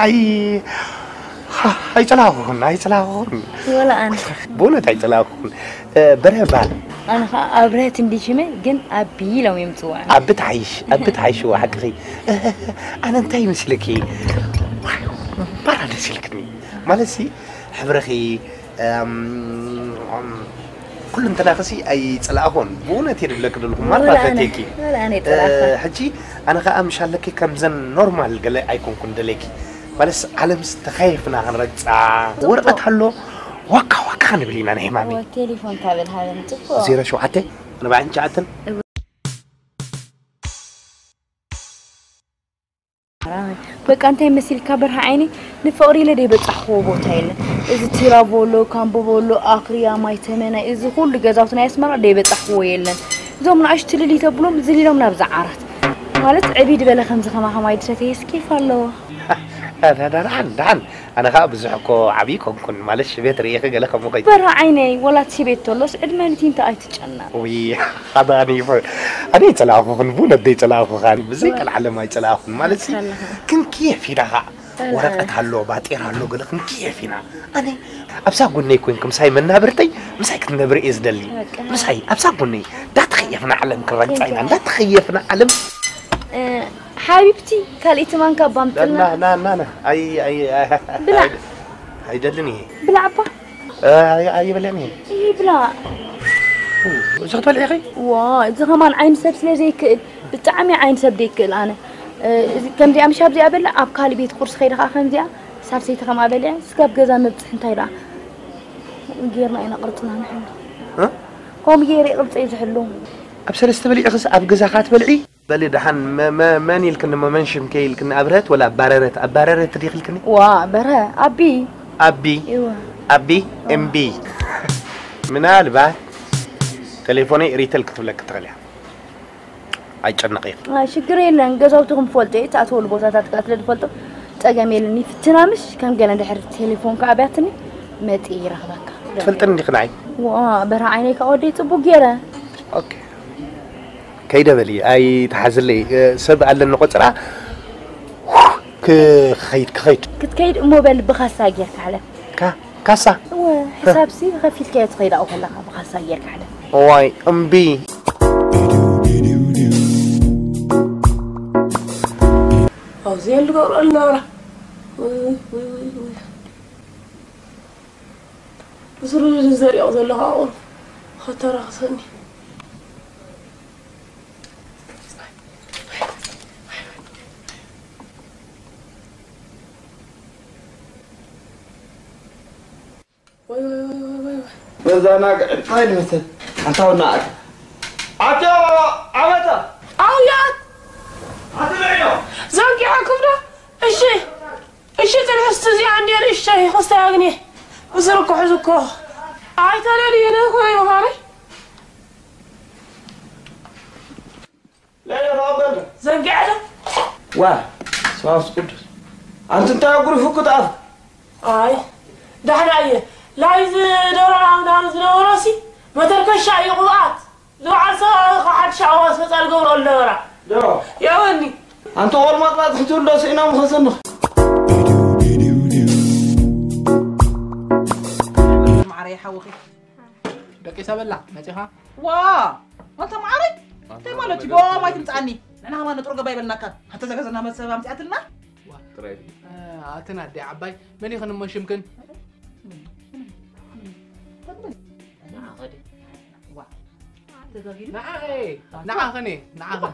ኣይ ኣይጸላኹን ኣይጸላኹን ወላ ኣነ ብእውነት ኣይጸላኹን። በረ ባል ኣነ ከዓ ኣብርሀት እንዲ ሽመ ግን ኣቢ ኢሎም እዮም ዝፅውዑ። ኣቢ ትሓይሽ ኣቢ ትሓይሽ ዋ ሓቅኺ። ኣነ እንታይ ይመስለኪ ባራ ደስ ኢልክኒ ማለት ሲ ሕብርኺ ኩሉ እንተናኸሲ ኣይፀላእኹን ብእውነት እየ ድብለኪ ዘለኹ ማራ ፈትየኪ። ሕጂ ኣነ ከዓ ምሽ ኣለኪ ከምዘን ኖርማል ገለ ኣይኮንኩን ደለኪ ማለትስ ዓለምስ ተኸየፍና ክንረግፃ ወረቐት ኣሎ ዋካ ዋካ ክንብል ኢና ናይ ህማመይ። ቴሌፎን ካበል ሃበን ፅቡቅ። ዜሮ ሸውዓተ ኣርባዕን ትሽዓተን በቃ እንታይ መሲልካ በርሃ ዓይነይ ንፍቕሪ ኢለ ደይበፃሕኽዎ ቦታ የለን። እዚ ቲራቮሎ፣ ካምቦቮሎ፣ ኣክርያ፣ ማይ ተመናይ እዚ ኩሉ ገዛውቲ ናይ ኣስመራ ደይበፃሕኽዎ የለን። እዞም ንኣሽቱ ልል ተብሎም ዝሊሎም ናብዛ ዓራት ማለት ዕብይ ድበለ ከምዚ ከማኻ ማይ ድሰተየስ ኬፍ ኣለዎ። ደሓን ደሓን ኣነ ከዓ ብዙሕ እኮ ዓብዪ ኮንኩን ማለት ሽቤት ርኢኺ ገለ ከምኡ ከይ በርሃ ዓይነይ ወላ ትሽቤት ተሎስ ዕድመ ንቲንታ ኣይትጨነቕ። ውይ ሓዳኒ ይፈ ኣነ ይጸላእኹኽን ብእውነት ደይጸላእኹኻን ብዘይ ቀልዓለም ኣይጸላእኹን ማለት ሲ ክንክየፍ ኢና ኸዓ ወረቀት ኣሎ ባጤራ ኣሎ ገለ ክንክየፍ ኢና ኣነ ኣብዛ ጎነይ ኮይንኩም ሳይ መናብርተይ ምሳይ ክትነብር እየ ዝደሊ ምሳይ ኣብዛ ጎነይ እንዳተኸየፍና ዓለም ክንረግፃ ኢና እንዳተኸየፍና ዓለም ሓቢብቲ ካልእቲ ማንካ ባምጥልና ናናና ብላ ኣይደልን እየ ብላ ኣባ ኣይበልዕን እየ ይብላ እዚ ክትበልዒ ኸይ ዋ እዚ ኸማን ዓይኒ ሰብ ስለ ዘይክእል ብጣዕሚ ዓይኒ ሰብ ዘይክእል ኣነ ከምዚኣ ምሽ ኣብዚኣ በላ ኣብ ካልእ ቤት ቁርሲ ከይደ ከዓ ከምዚኣ ሳልሰይቲ ከምኣ በሊዐ ስጋብ ገዛ መብፅሕ እንታይ ደኣ ጌርና ኢና ቅርፅና ንሕሉ ከምኡ ገይረ ቅርፀይ ዝሕሉ ኣብ ሰለስተ በሊዕኽስ ኣብ ገዛኻ ትበልዒ በሊ ደሓን መን ኢልክኒ እሞ መን ሽምከ ኢልክኒ ኣብርሀት ወላ ኣባረረት ኣባረረት ዲኺ ኢልክኒ ዋ በረ ኣቢ ኣቢ ኣቢ እምቢ ምናልባት ቴሌፎነይ ሪተል ክትብለኪ ትኽእል እያ ኣይጨነቕ ኢኺ ሽግር የለን ገዛውትኹም ፈልጦ እየ ትኣትወሉ ቦታታት ከዓ ስለ ዝፈልጦ ፀገም የለን ይፍትና ምሽ ከም ገለ እንድሕር ቴሌፎንካ ኣብያትኒ መፂ ይረኽበካ ትፈልጥኒ ዲኺ ንዓይ በረ ዓይነይ ከዓ ወደይ ፅቡቅ ገይረ ከይደ በሊ ኣይትሓዝለይ ሰብ ኣለኒ ቆፅራ ክኸይድ ክኸይድ ክትከይድ እሞ በል ብኻሳ ጌርካ ሕለፍ ካሳ እወ ሕሳብሲ ከፊልካዮ ትኸይድ ኣብኡ ከለኻ ብኻሳ ጌርካ ሕለፍ እዋይ እምቢ ኣውዚ የሉ ገብርኤል ናብራ ብስሩ ዘሪኦ ዘለኻ ኣቑር ከተራኽሰኒ መዛናግዒ ጥራይ ንመሰል ኣንታውና ኣካ ኣትያ ዓመታ ኣውያት ኣትለዮ ዘንጊዐኩም ዶ እሺ እሺ ትንሕስቲ እዚኣ እንዴ ንእሽተይ ክስታይ ኣግኒ ብዝርኩ ሕዙ እኮ ኣይተለልዩነ ኮይ ምዃነይ ለይለ ተቐበል ዘንጊዐ ዶ ዋ ስዋስ ቅዱስ ኣንቲ እንታይ ኣጉሪፉ ክትኣፍ ኣይ ዳሕና እየ ላይዝ ደረና ምናምን ዝነበረሲ መተርከሻ እዩ ቅብኣት ዝበዓል ሰብኣዊ ካብ ሓድሽ ኣዋስ ወፃ ዝገብረሉ ነበራ ዶ የወኒ ኣንቲ ቆልማጥማጥ ክትብሎ ስኢኖም ከሰንኽ ማዕረይ ሓውኺ ደቂሰ በላ መፂኻ ዋ ኣንተ ማዕረይ እንታይ ማለት እዩ ብኣዋ ማይ ትምፃኒ ንሕና ከማ ነጥሮ ገባ ይበልናካ ሓተ ዘገዘና መሰብ ኣምፅኣትልና ጥራይ ድዩ? ኣትን ኣደ ዓባይ መን ይኽን እሞ ሽምክን ንዓኸ ንዓኸን ንዓኸን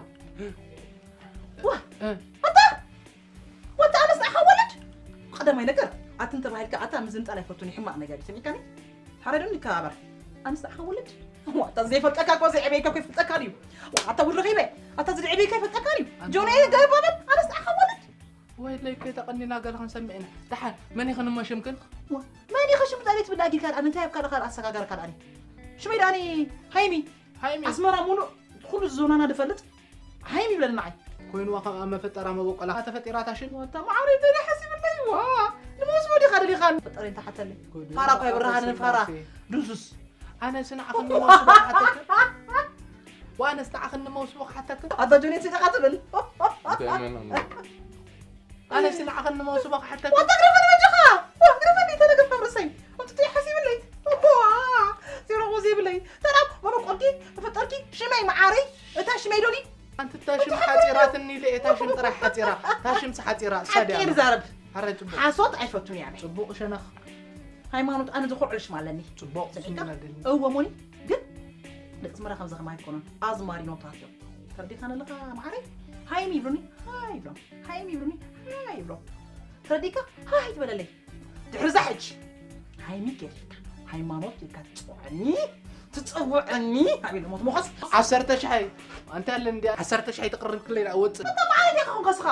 ዋ ኣታ ወታ ኣነስ ንዓኻ ወለድ ቀዳማይ ነገር ኣትን ተባሂልካ ኣታ ምዝንጣል ኣይፈቱን ሕማቕ ነገር እዩ ሰሚዕካኒ ሓረዱን ይከባበር ኣነስ ንዓኻ ወለድ ዋታ ዘይፈልጠካ እኮ ዘይዕበይካ እኮ ይፈልጠካ ድዩ ኣታ ውድ ረኺበ ኣታ ዝድዕበይካ ይፈልጠካ ድዩ ጆነ ገባበል ኣነስ ንዓኻ ወለድ ወይለይ ከይተቐኒና ገለ ክንሰምዕ ኢና። ደሓን መን ኢኽን እሞ ሽምክን? መን ኢኺ ሽም ጠሪት ብላ ጊልካ ደኣ እንታይ ኣብካ ደኻ ኣሰጋገርካ ደኣኒ? ሽመይ ደኣኒ ሃይሚ ሃይሚ ኣስመራ ሙሉእ ኩሉ ዞናና ድፈልጥ ሃይሚ ይብለኒ ንዓይ። ኮይንዋ ከምኣ መፈጠራ መበቆላ ተፈጢራታ ሽም። ወታ ማዕረ እንተ ደይ ሓሲብለይ ዋ ንመውስቦ ዲኻ ደሊኻኒ? ፈጠረ እንተ ሓተለይ ፋራ እኳ ይብርሃኒ ፋራ ዱሱስ። ኣነስ ንዓኽኒ መውስቦ ክሓተክን? ወኣነስ ንዓኽኒ መውስቦ ክሓተክን? ኣታ ጆኔት ኢኻ ትብል። ኣነሲ ንዓኸን ንመውስቦ ክሓተኪ። ወተግረፈን መጀኻ ወግረፈን ይተለገፈ ርሰይ። ወትቲ ሓሲብለይ። ዋ ሲሮጎ ዘይብለይ። ሰላም መበቆልኪ መፈጠርኪ ሽመይ መዓረይ። እታ ሽመይ ዶኒ ኣንቲ እታ ሽም ሓፂራትኒ ኢለ እየ። እታ ሽም ጥራሕ ሓፂራ። እታ ሽምሲ ሓፂራ። እሳ ድያ ሓፂር ዛረብ። ሓረ ፅቡቕ ሓሶት ኣይፈቱን እየ ኣነ። ፅቡቕ ሸነኽ። ሃይማኖት ኣነ ዝኹርዕልሽ ማለኒ። ፅቡቕ ስምዒታ? ዝስምና ደኒ። እወ ሞኒ ግን ደቂ ኣስመራ ከምዚ ከማይ ኣይኮኑን። ኣዝማሪኖታት እዮም። ተረዲኻኒ ኣለኻ መዓረይ? ሃይሚ ይብሉኒ ሃይ ይብሎም። ሃይሚ ይብሉኒ ሃይ ይብሎም። ተረዲካ ሃይ ትበለለይ። ድሕሪ እዛ ሕጂ ሃይሚ ጌርካ ሃይማኖት ኢልካ ትፅውዐኒ ትፅውዐኒ ኣቤል ሞት ሞኸስ ዓሰርተ ሽሕ ኣንተ ኣለ እንዲ ዓሰርተ ሽሕ ተቕርብ ክለይ ዳ ወፅእ እንተ መዓለት ኢኻ ኮንካ ስኻ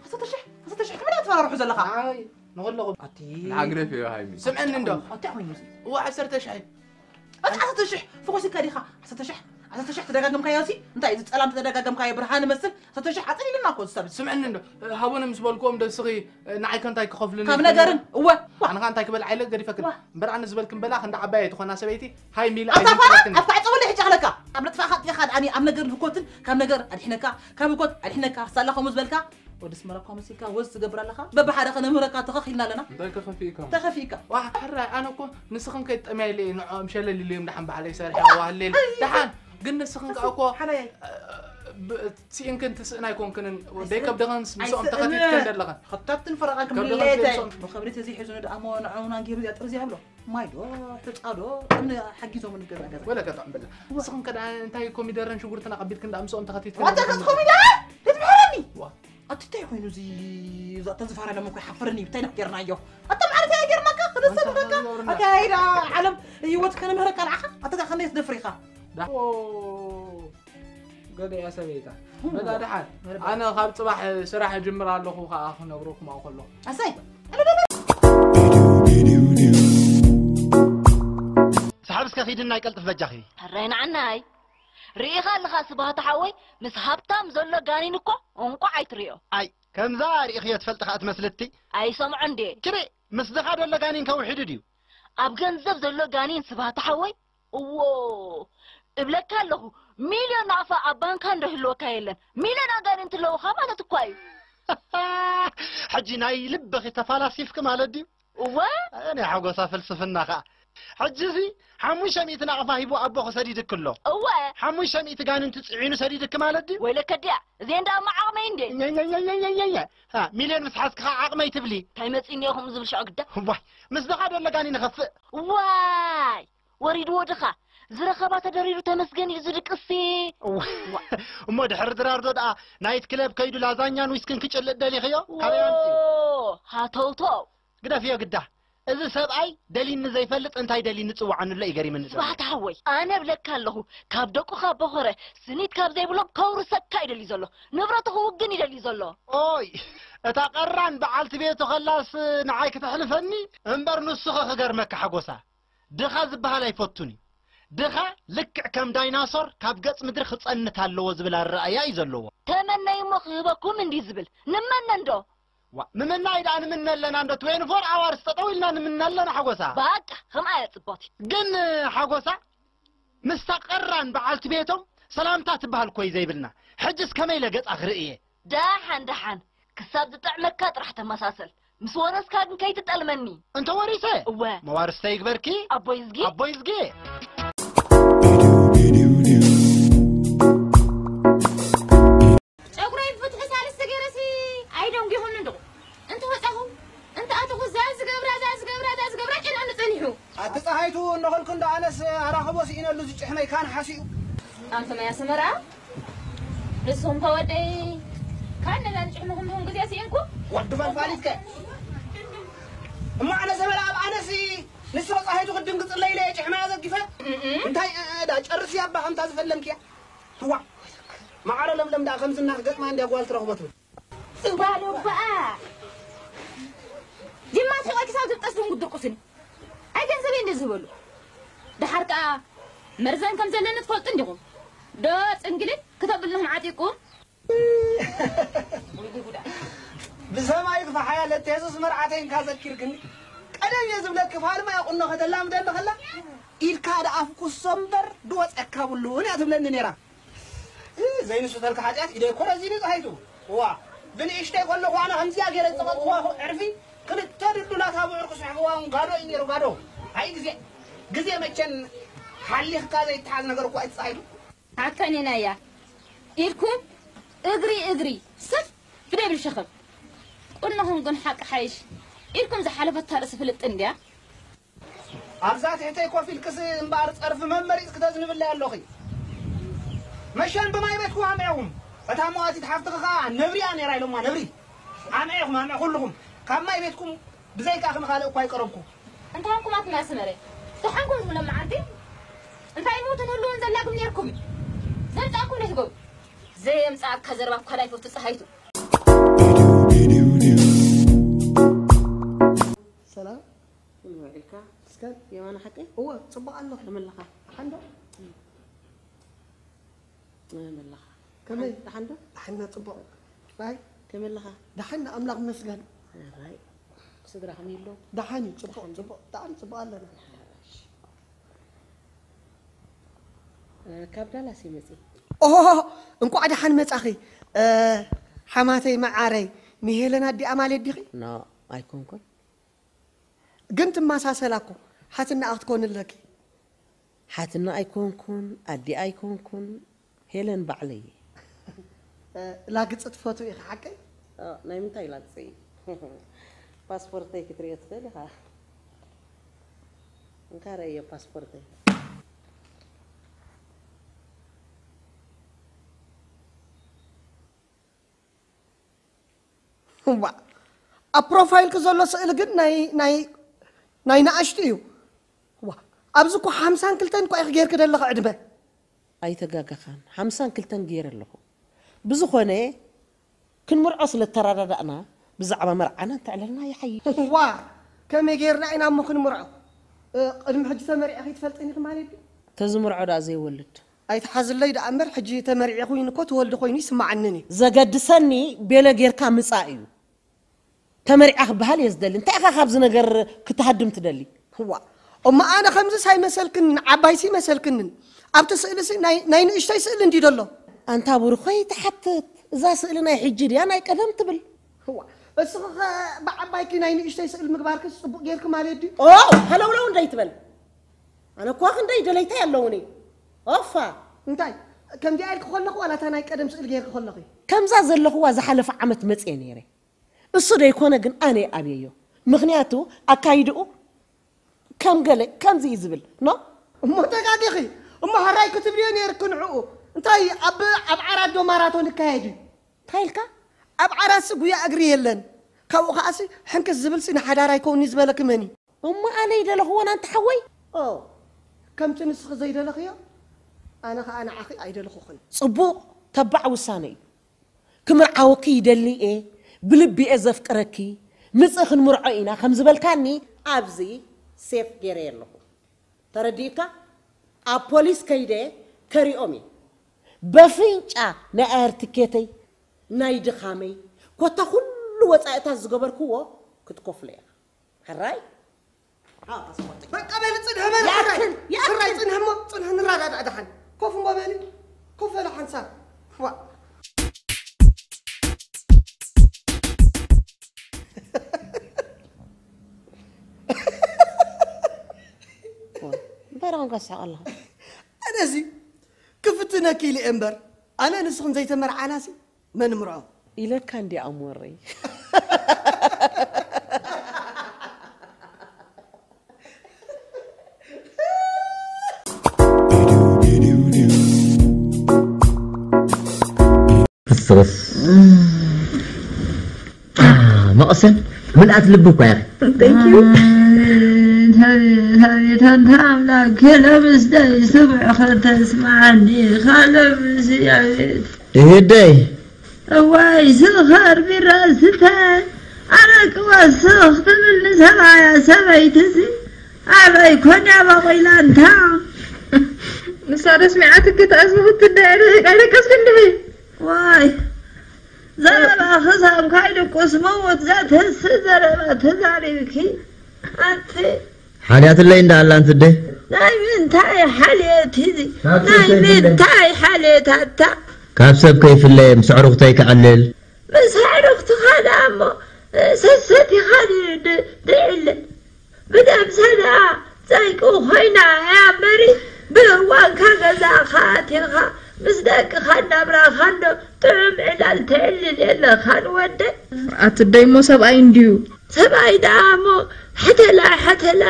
ዓሰርተ ሽሕ ዓሰርተ ሽሕ ትብል ትፈራርሑ ዘለኻ ኣይ ንኹለኹም ኣቲ ንዓግረፍ እዩ ሃይሚ ስምዐኒ እንዶ ኣቲ ኮይኑ እዋ ዓሰርተ ሽሕ ኣቲ ዓሰርተ ሽሕ ፈኾሲካ ዲኻ ዓሰርተ ሽሕ ዓሰርተ ሽሕ ተደጋገምካዮ ሲ እንታይ እዚ ፀላም ተደጋገምካዮ ብርሃን መስል ዓሰርተ ሽሕ ኣፀሊልና እኮ ዝሰብ ስምዐኒ እንዶ ሃቦነ ምስ በልክዎም ዶ ስኺ ንዓይ ከ እንታይ ክኸፍሉኒ ካብ ነገርን እወ ኣነ ከ እንታይ ክበልዓ ኢለ ገዲፈክን እምበር ኣነ ዝበልክን በላ ክንዲ ዓባይ ኣይትኾና ሰበይቲ ሃይ ሚለ ኣታ ፋራ ኣይዝንጥለክን ኣብታ ዕፀወለ ሕጫ ኣለካ ኣብ ነጥፋኻ ዲኻ ኣኒ ኣብ ነገር ህኮትን ካብ ነገር ኣድሕነካ ካብ ህኮት ኣድሕነካ ሳላ ከምኡ ዝበልካ ወዲ ስመራ እኳ መሲልካ ወዝ ትገብር ኣለኻ በብሓደ ከነምህረካ ተኸኺልና ኣለና እንታይ ከኸፊእካ ተኸፊእካ ዋ ሕራይ ኣነ እኮ ንስኽን ከይትጠምያ ኢለ እየ ንዕኦም ሸለል ኢለዮም ደሓን ባዕለይ ሰሪሐ ዋህሌል ደሓን ግን ንስኽን ከኣ እኮ ሓራይ ብ- ስኢንክን ትስእና ኣይኮንክንን ደይ ከብደኸን ምስኦም ተኸቲትክን ደለኸን ኸታትን ፈረቓን ከብደኸን ክምለየተ ስለ ምስኦም ብኸብሪ ተዘይሒዙ ንድኣሞ ንዕውና ገይሩ እዚኣ ጥርዚ ይብሎ ማይ ዶ ሕፃ ዶ እምኒ ሓጊዞም ንገዛ ገዛ ወለ ከጥዕም በላ ንስኽን ከዳ እንታይ ኮሚደረን ሽጉርትን ኣቐቢልክን ደኣ ምስኦም ተኸቲትክን ዋንታ ደለኸን ከትኾም ኢላ ትምሕረኒ ዋ ኣቲ እንታይ ኮይኑ እዚ እዛ ተዝፋረ ለሞ ኮይ ሓፈረኒ እንታይ ዳ ጌርናዮ ኣታ ማለት ኣያ ጌርናካ ክደሰ ኣታ ንደካ ዞርና። ኣታ ኢዳ ዓለም ህይወት ከነምህረካ ንዓኻ ኣታ ከመይ ትደፍሪኻ ዳ- ኦ፣ ገለ እያ ሰበይታ በላ ደሓን ኣነ ካብ ፅባሕ ስራሕ እጅምር ኣለኹ ከዓ ክነግረኩም ኣው ከለኹ ኣሰይ ሰሓብ እስከ ኺድና ይቀልጥፍ በጃኺ ሕራይ ንዓናይ ርኢኻ ኣለኻ ስብሃት ሓወይ ምስ ሃብታም ዘሎ ጋኒን እኮ እንቋዕ ኣይትርእዮ ኣይ ከምዛ ርኢኽዮ ትፈልጢ ኸኣ ትመስልቲ ኣይሰምዖ እንዴ ክርኢ ምስ ድኻ ደሎ ጋኒን ከውሒዱ ድዩ ኣብ ገንዘብ ዘሎ ጋኒን ስብሃት ሓወይ እዎ እብለካ ኣለኹ ሚልዮን ናቕፋ ኣብ ባንካ እንዶ ህልወካ የለን ሚልዮን ኣጋንንቲ ኣለውኻ ማለት እኳ እዩ ሕጂ ናይ ልብኺ ተፋላሲፍኪ ማለት ድዩ እወ ናይ ሓጎሳ ፍልስፍና ኸዓ ሕጂ እዚ ሓሙሽተ ሚእቲ ናቕፋ ሂቡ ኣቦኺ ሰዲድኪ ኣሎ እወ ሓሙሽተ ሚእቲ ጋንንቲ ፅዒኑ ሰዲድኪ ማለት ድዩ ወይለከ ድያ እዚአን ደኣ እማ ዓቕመይ እንዴ ኛኛኛኛኛኛ ሚልዮን ምስ ሓዝኪ ኸዓ ዓቕመይ ትብሊ እንታይ መፂእኒ እየ ከምኡ ዝብል ሽዑ ግዳ ዋይ ምስ ድኻ ደሎ ጋኒ ንኸፍእ ዋይ ወሪድዎ ድኻ ዝረኸባ ተደሪሩ ተመስገን እዩ ዝድቅሲ እሞ ድሕሪ ድራር ዶ ደኣ ናይት ክለብ ከይዱ ላዛኛን ዊስክን ክጭልጥ ደሊኽዮ ካበይ ኣምፅኡ ሃተውተው ግደፍዮ ግዳ እዚ ሰብኣይ ደሊኒ ዘይፈልጥ እንታይ ደሊኒ ፅዋዓኒ ኣሎ እዩ ገሪምኒ ዘሎ ስብሓት ሓወይ ኣነ እብለካ ኣለኹ ካብ ደቁኻ በኾረ ስኒት ካብ ዘይብሎም ከውርሰካ ይደሊ ዘሎ ንብረቱ ክውግን ይደሊ ዘሎ ኦይ እታ ቀራን በዓልቲ ቤቱ ከላስ ንዓይ ክተሕልፈኒ እምበር ንሱኸ ክገርመካ ሓጎሳ ድኻ ዝበሃል ኣይፈቱን እዩ። ድኻ ልክዕ ከም ዳይናሶር ካብ ገጽ ምድሪ ክጸንት ኣለዎ ዝብል ኣረኣእያ እዩ ዘለዎ። ተመነዩ እሞ ክህበኩም እንድዩ ዝብል። ንመነ እንዶ። ዋእ፣ ምምናይ ደኣ ንምነ ኣለና እንዶ ትዌንቲ ፎር ኣዋርስ ጠጠው ኢልና ንምነ ኣለና ሓጎሳ። ባቃ፣ ከምኣ እያ ጽብቕቲ። ግን ሓጎሳ ምስታ ቀራን በዓልቲ ቤቶም ሰላምታ ትበሃል እኮ እዩ ዘይብልና። ሕጅስ ከመይ ኢለ ገጻ ክርኢ እየ? ደሓን ደሓን ክሳብ ዝጥዕመካ ጥራሕ ተመሳሰል ምስ ወረስካ ግን ከይትጠልመኒ እንተ ወሪሰ እወ መዋርስተይ ይግበርኪ ኣቦይ ዝጊ ኣቦይ ዝጊ ጨጉረይ ፍትሒ ሳልስቲ ገይረሲ ኣይደንጊኹኒ እንድኹ እንተ ወፃኹ እንተ ኣተኹ እዛ ዝገብራ እዛ ዝገብራ እዛ ዝገብራ ጨንኣኒ ፀኒሑ ኣቲ ፀሃይቱ እነኾልኩ እንዶ ኣነስ ኣራኽቦ ስኢነሉ ዝጭሕመይ ካን ሓሲኡ ኣንቱም ኣያ ሰመራ ንስኹም ከ ወደይ ካብ ነዛ ዝጭሕምኹም ድኹም ግዜ ስኢንኩ ወዲ ፈልፋሊት ከ እሞ ኣነ ሰመራ ኣብ ኣነሲ ንስኺ ፀሃይቱ ክድንግፅለይ ኢለ እየ ጭሕመያ ዘጊፈ እንታይ ዳ ጨርሲ ኣባ ከምታ ዝፈለምክያ ትዋ ማዕረ ለምለም ዳ ከምዝና ክገጥማ እንድያ ጓል ትረኽቦ ትብል ጓል እባ ጅማ ስቆይ ክሳብ ዝብጠስ ድንጉ ድርቁስኒ ኣይ ገንዘበይ እንደ ዝህበሉ ደሓር ከኣ መርዘን ከም ዘለኒ ትፈልጡ እንዲኹም ዶ ጽንግልን ክተብልኹም ዓጢቁ ብሰማይ ትፋሓያ ለተየሱስ መርዓተይ እንካ ዘኪርክኒ ቀደም እየ ዝብለኪ ፋልማ እያ ቁኖ ከተላምደኒ ከላ ኢድካ ደኣ ፍኩሶ እምበር ድወፀካ ብሉን እያ ትብለኒ ነይራ ዘይንሱ ተልካ ሓጢኣት ኢደይ ኮረዚኒ ፀሃይቱ ዋ ብንእሽተይ ከለኹ ኣነ ከምዚኣ ገይረ ዝጸቐጥኩዋ ዕርፊ ክልተ ድልዱላት ኣብዑር ክስሕብዋ እውን ጋዶ እዩ ነይሩ፣ ጋዶ። ኣይ ግዜ፣ ግዜ መቸን ሓሊኽካ ዘይተሓዝ ነገር እኮ ኣይተጻሂዱ። ኣካኒናያ ኢድኩም እግሪ እግሪ ስፍ ብደብል ሸኸም። ቁኖኹም ግን ሓቂ ሓይሽ። ኢድኩም ዝሓለፈታ ርእሲ ፍልጥ እንድያ። ኣብዛ ትሕተይ ኮፍ ኢልክስ እምበኣር ጸርፊ መመሪጽ ክተዝንብለይ ኣለኺ። መሸን ብማይ ቤትኩም ኣምዒኹም። እታ መዋቲት ሓፍትኺ ኸኣ ነብሪያ ነይራ ኢሎማ፣ ነብሪ። ኣምዒኹም፣ ኣምዒ ኩልኹም። ካብ ማይ ቤትኩም ብዘይካኺ ንኻልእ እኳ ኣይቀረብኩ። እንታይ ኮንኩም ኣትና ኣስመረ? ደሓንኩም ትብሎም መዓልቲ? እንታይ ሞትን ህልውን ዘላኩም ነይርኩም? ዘምጻእኩም ነትጎም። ዘየምጻእካ ዘረባ እኳ ላይፈቱ ጸሃይቱ። ሰላም። ከመይ ውዒልካ? እስከ የማነ ሓቀይ? እወ፣ ጽቡቕ ኣለኹ። ከመይ ኣለኻ? ደሓን ዶ? ከመይ ኣለኻ? ከመይ? ደሓን ዶ? ደሓን ዶ? ጽቡቕ። ኣይ፣ ከመይ ኣለኻ? ደሓን፣ ኣምላኽ ይመስገን። ኣራይ። ስድራ ከመይ ኣሎ? ደሓን እዩ፣ ጽቡቕ፣ ደሓን። ጽቡቕ፣ ብጣዕሚ ጽቡቕ ኣለና። እሺ። እ፣ ካብ ዳላስ እየ መጺእ። ኦሆ፣ እንቋዕ ደሓን መጻኺ። እ፣ ሓማተይ መዓረይ፣ ንሄለን ኣዲኣ ማለት ዲኺ? ኖ፣ ኣይኮንኩን። ግን ትመሳሰላ እኮ፣ ሓትና ክትኮኒ ኣለኪ። ሓትና ኣይኮንኩን፣ ኣዲኣ ኣይኮንኩን፣ ሄለን ባዕለይ እየ። እ፣ ላግጺ ትፈትው ኢኺ ሓቀይ? እ፣ ናይ ምንታይ ላግጺ? ፓስፖርተይ ክትርእዮ ትኽእል ኢኻ። እንካ ረእዮ ፓስፖርተይ። እዋ፣ ኣብ ፕሮፋይልኪ ዘሎ ስእሊ ግን ናይ፣ ናይ፣ ናይ ንኣሽቱ እዩ። እዋ፣ ኣብዚ እኮ ሓምሳን ክልተን እኮ ኢኺ ጌርኪ ዘለኺ ዕድመ። ኣይተጋገኻን፣ ሓምሳን ክልተን ገይረ ኣለኹ። ብዝኾነ፣ ክንምርዖ ስለ እተረዳዳእና፣ ብዛዕባ መርዓና እንተዕለልና ይሓይሽ። እዋ፣ ከመይ ጌርና ኢና እሞ ክንምርዖ? እ፣ ቅድሚ ሕጂ ተመሪዕኺ ትፈልጥን ኢኺ ማለት ድዩ? ተዝምርዖ ደኣ ዘይወልድ። ኣይትሓዝለይ ደኣ እምበር፣ ሕጂ ተመሪዐ ኮይኑ እኮ ትወልዲ ኮይኑ ይስምዓንን እዩ። ዘገድሰኒ ቤለ ጌርካ ምጻእ እዩ። ተመሪዓ ክበሃል እየ ዝደሊ። እንታይ ኢኻ ካብዚ ነገር ክትሃድም ትደሊ? እዋ፣ እሞ ኣነ ከምዚስ ኣይመሰልክንን፣ ዓባይሲ ይመሰልክንን። ኣብቲ ስእሊሲ ናይ፣ ናይ ንእሽተይ ስእሊ እንድዩ ዘሎ። ኣንታ ብሩኸይ ትሓትት፣ እዛ ስእሊ ናይ ሕጂ ድያ ናይ ቀደም ትብል? እዋ፣ እስኺ ኸ ብዓባይኪ ናይ ንእሽተይ ስእሊ ምግባርክስ ጽቡቕ ጌርኪ ማለት ድዩ? ኦ፣ ሃለውለው እንዳይትበል። ኣነ እኳ ክንደይ ደለይተይ ኣለውኒ። ኦፋ። እንታይ? ከምዚኣ ኢልኪ ከለኹ ዋላ እታ ናይ ቀደም ስእሊ ጌርኪ ከለኺ? ከምዛ ዘለኽዋ ዝሓለፈ ዓመት መጽየ ነይረ። እሱ ደይኮነ ግን ኣነ ኣብየዮ። ምኽንያቱ ኣካይድኡ ከም ገለ ከምዚ እዩ ዝብል። ኖ? እሞ ተጋጊኺ። እሞ ሕራይ ክትብልዮ ነይርኪ ንዕኡ። እንታይ ኣብ፣ ኣብ ዓራት ዶ ማራቶን ይካየድ እዩ? እንታይ ኢልካ? ኣብ ዓራትሲ ጉያ እግሪ የለን። ካብኡ ከኣሲ ሕንክስ ዝብልሲ ንሓዳር ኣይከውን'ዩ ዝበለኪ መን እዩ? እሞ ኣነ ይደለኽዎን ኣንቲ ሓወይ? ኦ፣ ከምቲ ንስኺ ዘይደለኽዮ፣ ኣነ ኸኣ ንዓኺ ኣይደለኹኽን። ጽቡቕ፣ ተባዕ ውሳነ እዩ። ክምርዓወኪ ይደሊ እየ፣ ብልቢ እየ ዘፍቅረኪ፣ ምጽእ ክንምርዖ ኢና ከም ዝበልካኒ ኣብዚ ሴፍ ገይረየ ኣለኹ። ተረዲእካ? ኣብ ፖሊስ ከይደ ከሪኦም እየ። በፍንጫ ናይ ኣየር ትኬተይ፣ ናይ ድኻመይ፣ ኮታ ኩሉ ወጻኢታት ዝገበርክዎ ክትከፍሎ ኢኻ። ሕራይ? ኣዎ፣ ፓስፖርተይ። በቃ በል፣ ጽንሒ በል፣ ያክል፣ ሕራይ። ያክል። ሕራይ፣ ጽንሒ እሞ፣ ጽንሒ ንረዳዳእ ደሓን። ኮፍ እሞ በሊ። ኮፍ በሊ ሓንሳብ። ዋ። እንታይ ደኣ ኮንካ ትስሕቕ ኣለኻ? ኣነሲ ክፍትነኪ ኢለ እየ እምበር፣ ኣነ ንስኽን ዘይተመርዓናሲ መን ምርዖ? ኢለካ እንዲ ኣሞረይ። ንስኽስ? አ፣ መቕሰን ምልኣት ልቢ እኳ ኢኺ። Thank you። ኣቤት፣ ኣቤት፣ ኣቤት፣ ኣንታ ኣምላክ፣ ለምስ ዳይ ስምዕ ከተስምዓኒ፣ ኻ ለምስ፣ ኣቤት። እህደይ። እዋይ፣ ስኸር ቢራ ስተ፣ ኣረቂ ወስኽ ትብል ንሰብኣያ ሰበይቲ ሲ፣ ኣበይ ኮን እያ በቒላ እንታ? ንሳ ዶ ስሚዓትኪ ተኣዝምኽቲ እንዳ ኢለ ኣይደቀስክን ዲኺ? ዋይ፣ ዘረባ ክሳብ ካይድቁስ ምዉት ዘትህሲ ዘረባ ተዛሪብኪ። ኣንቲ ሓልያትለይ እንዳ ኣላ እንትደ። ናይ ምንታይ ሓልየት እዚ? ካብ ሰብ ናይ ከይፍለ። ምንታይ ሓልየት ኣታ? ካብ ሰብ ከይፍለ፣ ምስ ኣዕሩኽተይ ክዕልል። ምስ ኣዕሩኽትኻ ደኣ እሞ ሰሰቲኻ ድዩ ድ- ድዕለ? ብነብሳ ደኣ ጸይቂ ኮይና እያ እምበሪ፣ ብእዋንካ ገዛኻ ኣቲኻ ምስ ደቅኻን ናብራኻን ዶ ጥዑም ዕላል ተዕልል የለኻን ወደይ? ኣቲ ደይ እሞ ሰብኣይ እንድዩ። ሰብኣይ ደኣ እሞ ሕተላ ሕተላ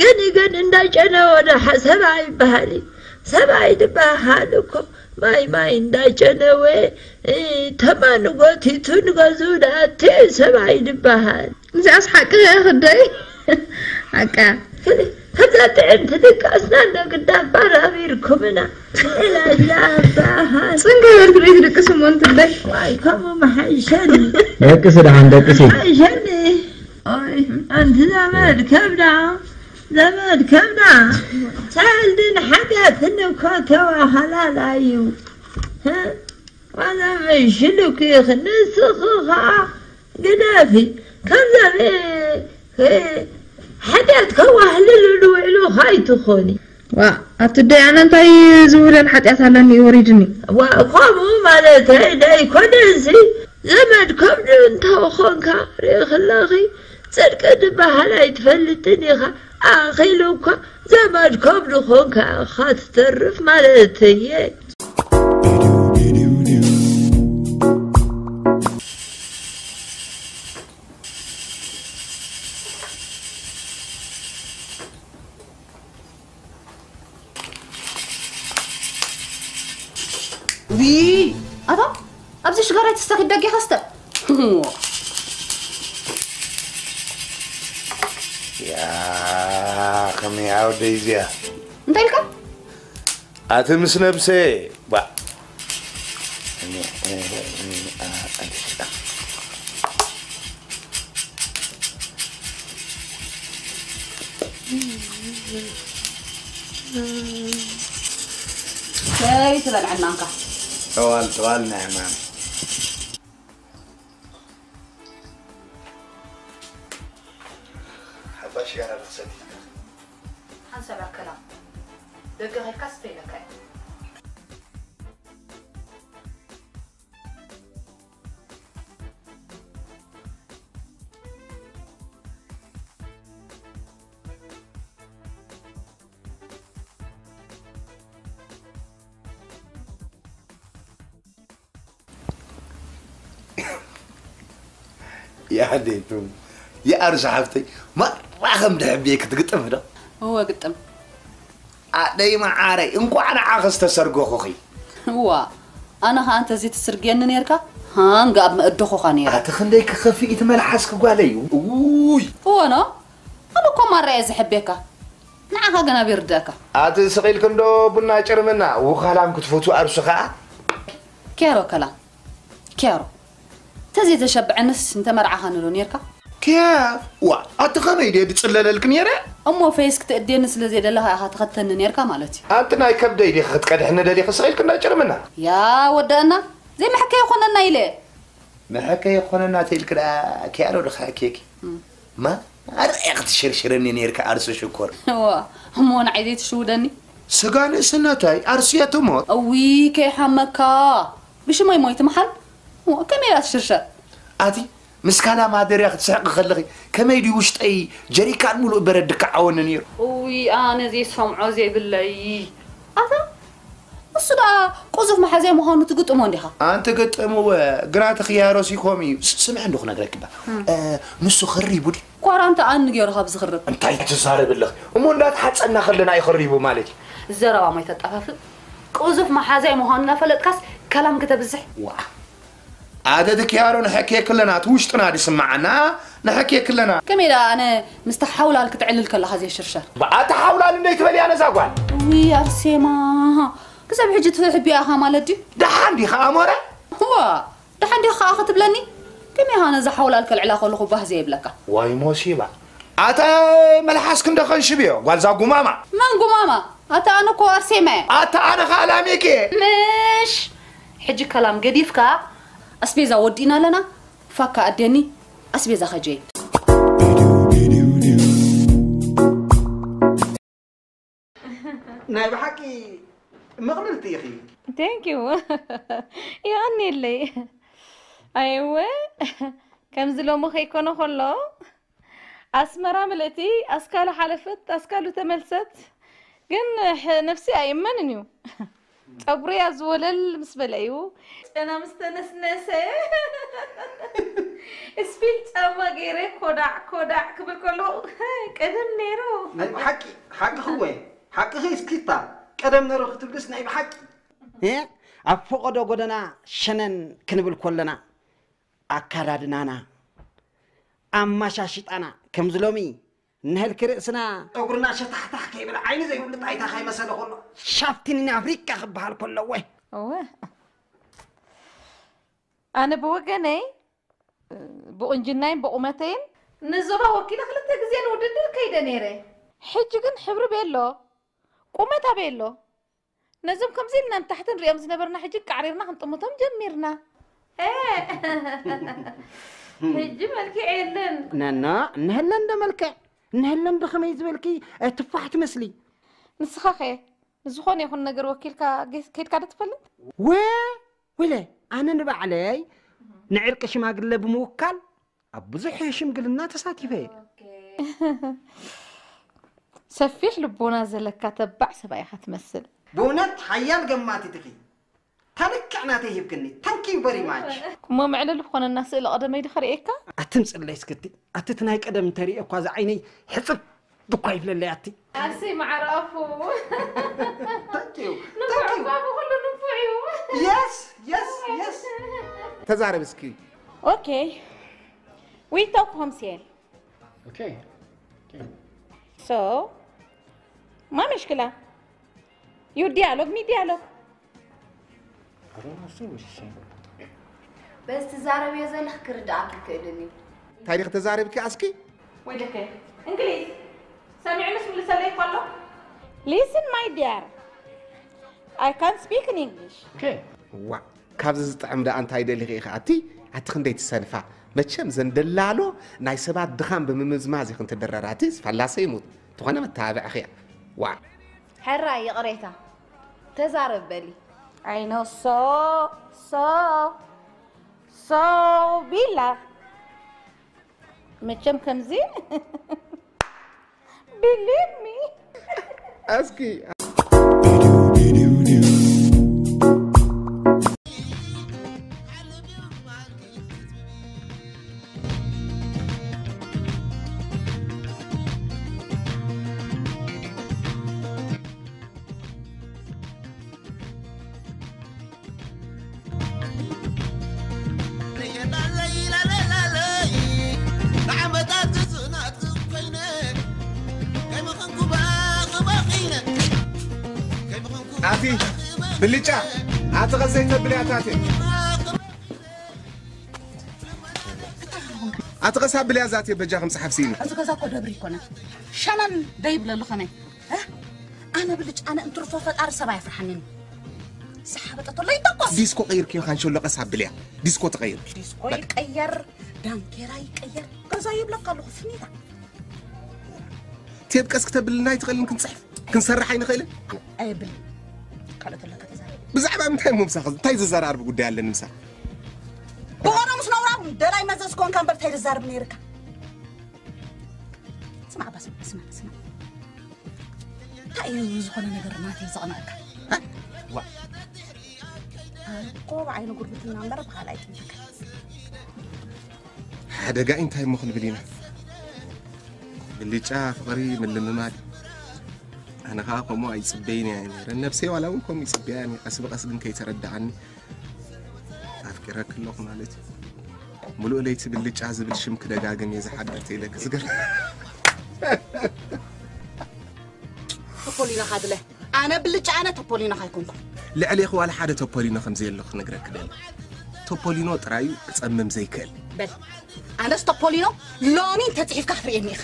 ገኒ ገኒ እንዳጨነወ ደሓ ሰብኣይ ይበሃል እዩ። ሰብኣይ ዝበሃል እኮ ማይ ማይ እንዳጨነወ፣ እ፣ ተማን ጎቲቱ ንገዝኡ ደኣቲ ሰብኣይ ዝበሃል። እዚኣስ ሓቂ እያ ክደይ? ሓቃ። ከምዛ ጥዕምቲ ድቃስና እንዶ ግዳ ባራቢርኩምና። ኢላ እዛ በሃል። ጽንገ በልክ ደይ ትድቅስ እሞ እንትደይ። ዋይ፣ ከምኡ መሓይሸኒ። ደቅሲ ደሓን ደቅሲ። መሓይሸኒ። ኦይ፣ ኣንቲ ዘመድ ከብዳ፣ ዘመድ ከብዳ። ሰልድን ሓጢኣትን እኮ ተዋሃላላ እዩ። እ? ዋላ መሽልኩ ኢኺ፣ ንስኺ ኸኣ ግደፊ። ከምዛ ብ-፣ እ፣ ሓጢኣት ከዋህልልሉ ውዕሉ ኸይትኾኒ። ዋ፣ ኣቲ ደይ ኣነ እንታይ ዝውህለል ሓጢኣት ኣለኒ እዩ ወሪድኒ። ዋ፣ ከምኡ ማለተይ ደይኮነሲ፣ ዘመድ ከብዱ እንተኾንካ ርኢኺ ኣለኺ፣ ጽድቂ ዝበሃል ኣይትፈልጥን ኢኻ። ኣኺሉ እኳ ዘመድ ከብዱ ኾንካ ኢኻ ትተርፍ ማለተይ እየ። ውይ፣ ኣታ ኣብዚ ሽጋራ ተስተኺ ደጊ ኸስተ። ያ፣ ከመይ ኣወደይ እዚኣ? እንታይ ኢልካ? ኣቲ ምስ ነብሰ፣ ባ። ከይ ትበልዐና እንካ። ጠዋል፣ ጠዋል ናይ ሕማም። ሓባሽ ያራ ክትሰቲ። ሓንሳብ ኣከላ። ደገ ኸይድካ ስተ ኢለካ እየ። የኣዴቱ፣ የኣርሲ ሓፍተይ፣ ማራ ከም ድሕብየ ክትግጥም ዶ? እወ፣ ግጥም። ኣደይ መዓረይ፣ እንቋዕ ንዓኺ ዝተሰርገኹኺ። እዋ፣ ኣነ ኸኣ እንተዘይትስርግየኒ ኔርካ፣ ሃንግ ኣብ መእደኹኻ ነይረ። ኣቲ ክንደይ ክኸፍእ እቲ መልሓስኪ ጓለይ። ውይ። እወ ኖ፣ ኣነ እኮ ማራ እየ ዝሕብየካ። ንዓኻ ግን ኣበይ ይርድኣካ? ኣቲ ስቕ ኢልኪ እንዶ ቡና ጭርምና፣ ውኻላም ክትፈትዊ ኣርሱ ኸኣ። ኬሮ ከላም፣ ኬሮ። ተዘይተሸብዐንስ እንተመርዓኻኒ ዶ ኔርካ? ኬፍ፣ ዋ፣ ኣቲ ኸመይ ድየ ድጽለለልኪ ኔረ? እሞ ፈይስ ክትእድየኒ ስለ ዘይደለኻ ኢኻ ትኸተኒ ኔርካ ማለት እዩ። ኣንቲ ናይ ከብደይ ዲኺ ክትቀድሕኒ ደሊኺ ስቕ ኢልኪ እንዳ ጭርምና? ያ ወደአና፣ ዘይመሕከ ይኾነና ኢለ። መሕከ ይኾነና ተይልኪ ደኣ ኪያሮ ድኻ ኬኪ? እም። ማ፣ ኣረ ክትሽርሽረኒ ኔርካ ኣርሲ ሽኮር። እዋ፣ እሞ ንዓይ ዘይትሽውደኒ? ስጋ ንእስነተይ ኣርሲ እየ ትሞት። እዊ፣ ከይሓመካ። ብሽመይ ሞይት መሓል? እሞ ከመይ ኢላ ትሽርሸር? ኣቲ፣ ምስ ካላ ማደርያ ክትስሕቂ ከለኺ፣ ከመይ ድዩ ውሽጠይ ጀሪካን ሙሉእ በረድ ድከዓወኒ ነይሩ። እዊ፣ ኣነ ዘይሰምዖ ዘይብለይ። ኣታ፣ እሱ ደኣ ቁዙፍ መሓዛይ ምዃኑ ትግጥሞ እንዲኻ? ኣንቲ ግጥምወ፣ ግና እቲ ክያሮሲ ኮም እዩ። ስ-፣ ስምዒ እንዶ ክነግረኪ እባ። እም። እ፣ ንሱ ኸሪቡ ድዩ? ኳራንታ ኣኒ ገይሩ ካብ ዝኽርብ። እንታይ ትዛረቢ ኣለኺ? እሞ እንዳተሓጸና ከለና እዩ ኸሪቡ ማለት እዩ። ዘረባ ማይ ተጣፋፍእ። ቁዙፍ መሓዛይ ምዃኑ እናፈለጥካስ ከላም ክተብዝሕ። ዋ። ኣደ ድክያሮ ንሐኬ ክለና፣ እቲ ውሽጥና ድስማዓና ንሐኬ ክለና። ከመይ ደኣ ኣነ ምስታ ሓውላል ክትዕልል ከለኻ ዘይሽርሸር? ብኣታ ሓውላል እንደይ ትበል እያ ነዛ ጓል? ውይ ኣርሴማ፣ ክሳብ ሕጂ ትሕብያ ኢኻ ማለት ድዩ? ደሓን ዲኻ ኣሞረ? እዋ፣ ደሓን ዲኻ ኸኣ ክትብለኒ? ከመይ ኢኻ ነዛ ሓውላል ከልዕላ ከለኹ ባህ ዘይብለካ? ዋይ ሞሲባ። ኣታ መልሓስኪ እንዶ ኸንሽብዮ፣ ጓልዛ ጉማማ። መን ጉማማ? ኣታ ኣነ እኮ ኣርሴማ እየ። ኣታ ኣነ ኸኣ ላሜክ እየ። ምሽ! ሕጂ ከላም ገዲፍካ፣ ኣስቤዛ ወዲእና ኣለና፣ ፋካ ኣዴኒ፣ ኣስቤዛ ኸጀይብ። ናይ ብሓቂ ምቕልልቲ ኢኺ። Thank you። የቐንየለይ። ኣይወ ከምዚ ሎሚ ከይኮነ ከሎ ኣስመራ ምልእቲ ኣስካሉ ሓለፈት ኣስካሉ ተመልሰት። ግን ሕ- ነፍሲ ኣይእመንን እዩ። ጸጉሪ ኣዝወለል ምስ በለ እዩ። ጨና ምስ ተነስነሰ እስፒል ጫማ ገይረ ኮዳዕ ኮዳዕ ክብል ከለኹ ቀደም ነይሩ። ናይ ብሓቂ ሓቅኺ ወይ ሓቅኺ እስኪታ ቀደም ነሩ ክትብልስ ናይ ብሓቂ እ? ኣብ ፈቐዶ ጎደና ሸነን ክንብል ኮለና ኣካዳድናና ኣማሻሽጣና ከምዚ ሎሚ ንህልኪ ርእስና ጸጉርና ሸታሕታሕ ከይብል ዓይኒ ዘይብሉ ጣይታ ከይመሰለ ከሎ ሻፍቲን ኣፍሪካ ክበሃል ከሎ ወይ እወ ኣነ ብወገነይ ብቁንጅናይን ብቁመተይን ንዞባ ወኪለ ክልተ ግዜ ንውድድር ከይደ ነይረ። ሕጂ ግን ሕብሪ ቤሎ ቁመት ኣበይ ኣሎ? ነዞም ከምዚ ኢልና ንታሕቲ ንሪኦም ዝነበርና ሕጂ ቃዕሪርና ክንጥምቶም ጀሚርና። እ፣ ሕጂ መልክዕ የለን። ነና፣ እንሀለን ዶ መልክዕ? እንሀለን ዶ ከመይ ዝበልኪ፣ እ፣ ትፋሕ ትመስሊ? ንስኻኸ ንዝኾነ ይኹን ነገር ወኪልካ ጌስ-፣ ከይድካ ዶ ትፈልጥ? ወ-፣ ወይለ፣ ኣነ ንባዕለይ ንዕርቂ ሽማግለ ብምውካል ኣብ ብዙሕ ሽምግልና ተሳቲፈ እየ። ሰፊሕ ልቦና ዘለካ ተባዕ ሰብኣይ ኢኻ ትመስል። ብእውነት ሓያል ገማቲት ኢኺ። ታልክዕ ናተይ ሂብክኒ። Thank you very much። እሞ መዕለሊ ክኾነና ስእሊ ቀደመይ ዶ ከርእየካ? ኣትምፅለይ እስክቲ። ኣቲ እቲ ናይ ቀደም እንተርእየ እኳ እዚ ዓይነይ ሕፅብ ድኳ ይብለለይ ኣቲ። ኣሰይ ማዕረ ኣፉ። Thank you. ንፉዕ Thank you. እኳ ብኹሉ ንፉዕ እዩ። Yes, yes, yes. ተዛረብ እስኪ። Okay. We talk Homsiel. Okay. Okay. So, ما مشكلة. You dialogue, me dialogue. I don't understand what you're saying. በዚ ትዛረብዮ ዘለኽ ክርድኣኪ ይክእልን እዩ። እንታይ ዲኺ ተዛሪብኪ ኣስኪ? ወይለከ እንግሊዝ ሰሚዑ ምስ ምልሰለይ እኮ ኣሎ። Listen, my dear. I can't speak in English. Okay. ዋ፣ ካብዚ ዝጥዕም ደኣ እንታይ ደሊኺ ኢኺ ኣቲ? ኣቲ ክንደይ ትሰንፋ። መቸም ዘን ደላሎ ናይ ሰባት ድኻም ብምምዝማዝ ኢኽን ትድረር ኣቲ? ዝፈላሰ ይሙት። ተኾነ መተባብዕኺ እያ። ዋ። ሕራይ ይቕሬታ። ተዛረብ በሊ። I know so, so, so ቢላ። መቸም ከምዚ believe me. ኣስኪ። ኣቲ ብልጫ ኣቲ ቐዘይ ተብልያ ታቴ ኣቲ ቐሳ ብልያ ዛቴ በጃ ከም ጸሓፍ ሲኒ እዚ ገዛ እኮ ደብሪ ይኮነ ሸነን ደይብለሉ ኸመይ እ? ኣነ ብልጭ ኣነ እንትርፎ ፈጣሪ ሰብ ኣይፍርሓንን። ዝሓበጠቶ ለይተኮስ። ዲስኮ ቀይርክዮ ካንሸሎ ቀስ ኣብልያ። ዲስኮ ትቐይር። ዲስኮ በቃ። ይቀየር፣ ዳንኬራ ይቀየር። ገዛ ይብለካ ኣለኹ ፍኒታ። ቴብ ቀስ ክተብልና ኣይትኽእልን ክንጽሕፍ ክንሰርሕ ኣይንኽእልን። ኣይብል። ካልኦት ኣለካ ተዛረብ። ብዛዕባ ምንታይ እሞ ምሳኻ እንታይ ዝዘራርብ ጉዳይ ኣለኒ ምሳኻ? ብቐደሙ ምስ ነውራም ደላይ መዘዝ ኮንካ እምበር እንታይ ዝዛርብ ነይርካ? ስማዕ ባስ ስማዕ ስማዕ እንታይ እዩ ዝኾነ ነገር ናተይ ዘቕንዐካ? ዋ። እኮ ብዓይኒ ጉርብትና እምበር ብኻልእ ኣይጥምተካ። ሓደጋ እዩ እንታይ እሞ ክንብል ኢና? ብልጫ ፍቕሪ ምልምማድ። ኣነ ኸዓ ከምኡ ኣይጽበይን እየ ነይረ። ነብሰይ ዋላ እውን ከምኡ ይጽበያ እየ። ቀስ ብቐስ ግን ከይተረድኣኒ ኣፍቂረኪ ኣለኹ ማለት እዩ። ሙሉእ ለይቲ ብልጫ ዝብል ሽም ክደጋግም እየ ዝሓድር ተይለኪ ዝገርም። ተፖሊኖኻ ድለ ኣነ ብልጫ ኣነ ተፖሊኖኻ ኣይኮንኩ። ልዕሌኺ ዋላ ሓደ ተፖሊኖ ከም ዘየሎ ክነግረኪ ደሊ። ተፖሊኖ ጥራዩ ክጸምም ዘይክእል። በል ኣነስ ተፖሊኖ ሎሚ እንተጽሒፍካ ክትርእየኒ ኢኻ።